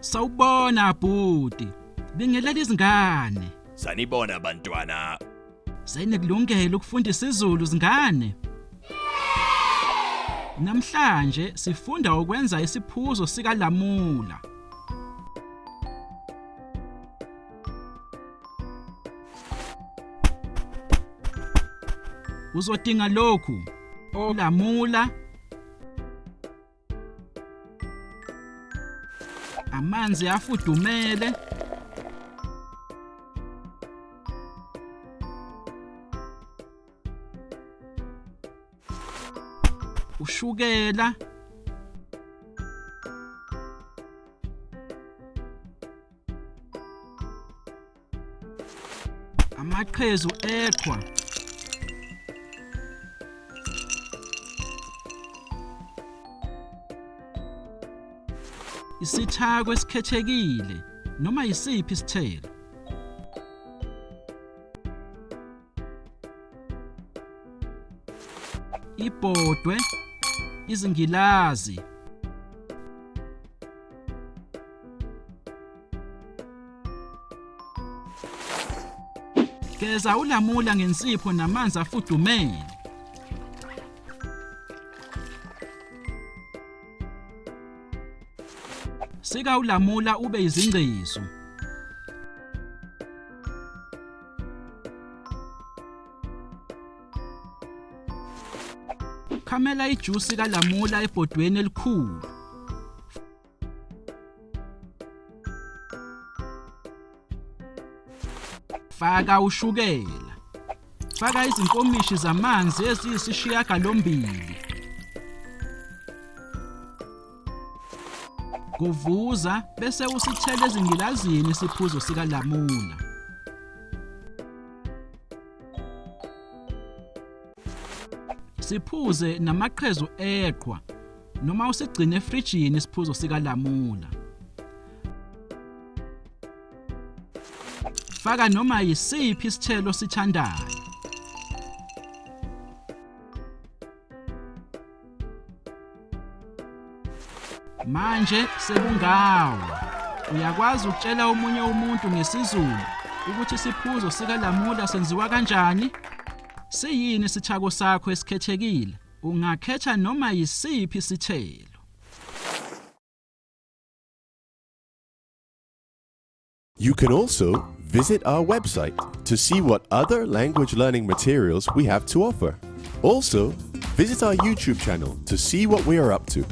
Sawubona bhuti. Bingelela izingane. Sanibona bantwana. Senikulungele ukufunda isiZulu zingane. Namhlanje sifunda ukwenza isiphuzo sikalamula. Uzodinga lokhu: olamula, amanzi afudumele, ushukela, amaqhezu eqhwa, isithako esikhethekile noma yisiphi isithelo, ibhodwe, izingilazi. Geza ulamula ngensipho namanzi afudumele. Sika ulamula ube izingcezu. Khamela ijusi kalamula ebhodweni elikhulu. Faka ushukela. Faka izinkomishi zamanzi eziyisishiyagalombili. Govuza bese usithela ezingilazini isiphuzo sikalamula. Siphuze namaqhezu eqhwa noma usigcine efrijini isiphuzo sikalamula. Faka noma yisiphi isithelo osithandayo. Manje sekungawe. Uyakwazi ukutshela omunye umuntu ngesiZulu ukuthi isiphuzo sikalamula senziwa kanjani? Siyini isithako sakho esikhethekile? Ungakhetha noma yisiphi isithelo. You can also visit our website to see what other language learning materials we have to offer. Also, visit our YouTube channel to see what we are up to.